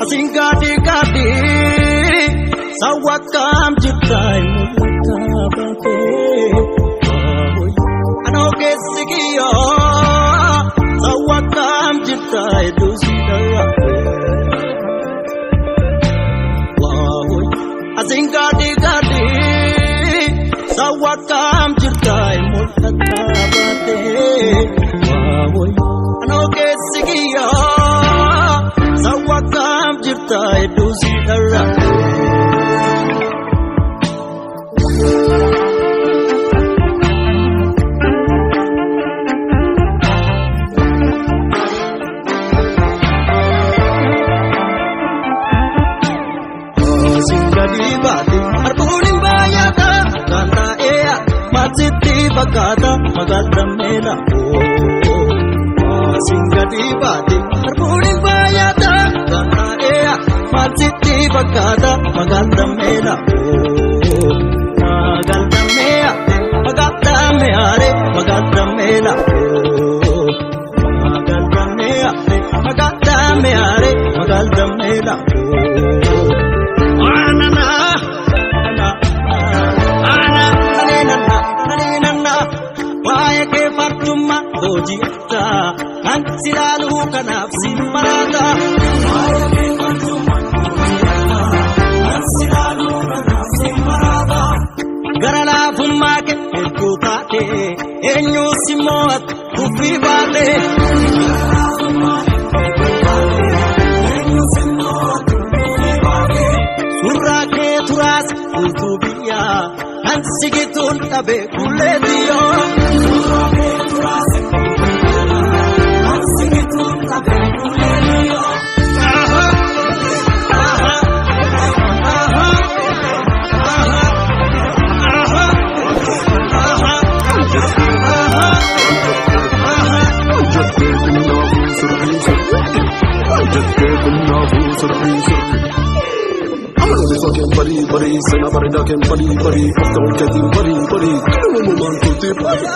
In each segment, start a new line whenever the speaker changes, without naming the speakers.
Asin gaadhi gaadhi sawwakkaam jirta mul'ataa baatee anoo keessi kiyyoo sawwakkaam jirta hedduu si dawwaatee asin gaadhi gaadhi sawwakkaam jirta mul'ataa baatee anoo keessi kiyyoo sawwakkaam jirta hedduu si dawwaatee. Fakkaata magaalaa meela Singadi baate harbuun baay'ata gaana'ee maalsitti fakkaata magaalaa meela magaalaa meela magaalaa meele magaalaa meela magaalaa meela magaalaa meele magaalaa meela. Hojiitaa kan silaaluu kanaaf si maraata. Gara laafummaa kee hedduu taate eenyuus immoo ati tuffii baate. Suuraa kee turaas guutuu biyyaa kan sigituun dhabe kullee diyyoo. Suuraa kee turaas.
Bari sena barida ken bari bari after getting bari bari man tuti bari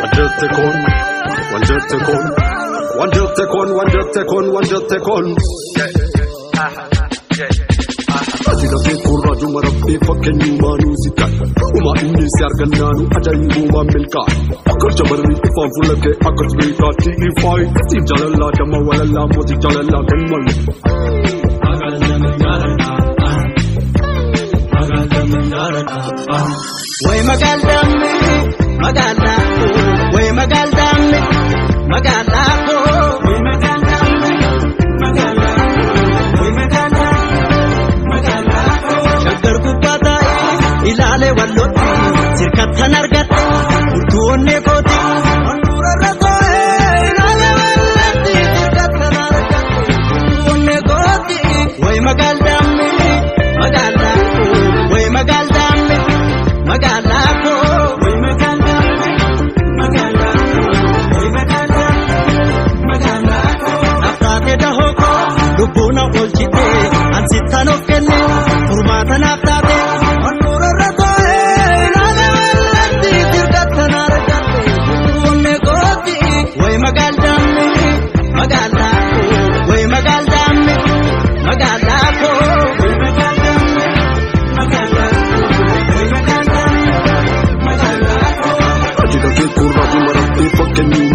wajete kon wajete kon wajete kon wajete kon wajete kon ajira ke kuraju marabbe fakkenyu manu sita uma inni sargannanu ajayibu ma milka akar jabarri ifan fulake akar beta ti5 ti jalalla dama walalla moti jalalla kenmal
Way magaaldamme magaalaa way magaaldamme magaalaa way magaaldamme magaalaa way magaaldamme magaalaa shaggar gubbaa taa'ee ilaalee wallooti sirkattan argatte furtuu onnee kooti handhuurarra taa'ee ilaalee wallooti sirkattan argatte furtuu onnee kooti way magaaldamme magaalaa way magaaldamme. Magaalaa way magaalaa magaalaa way magaalaa magaalaa naaftaatee dahoo lubbuun oolchitee ansittaan of kenne furmaata naaftaatee handhuurarra taa'ee ilaalee wallooti sirkattan argatte onnee kooti way magaaldamme magaalaa way magaaldamme magaalaa way magaaldamme magaalaa.
Fakkenyu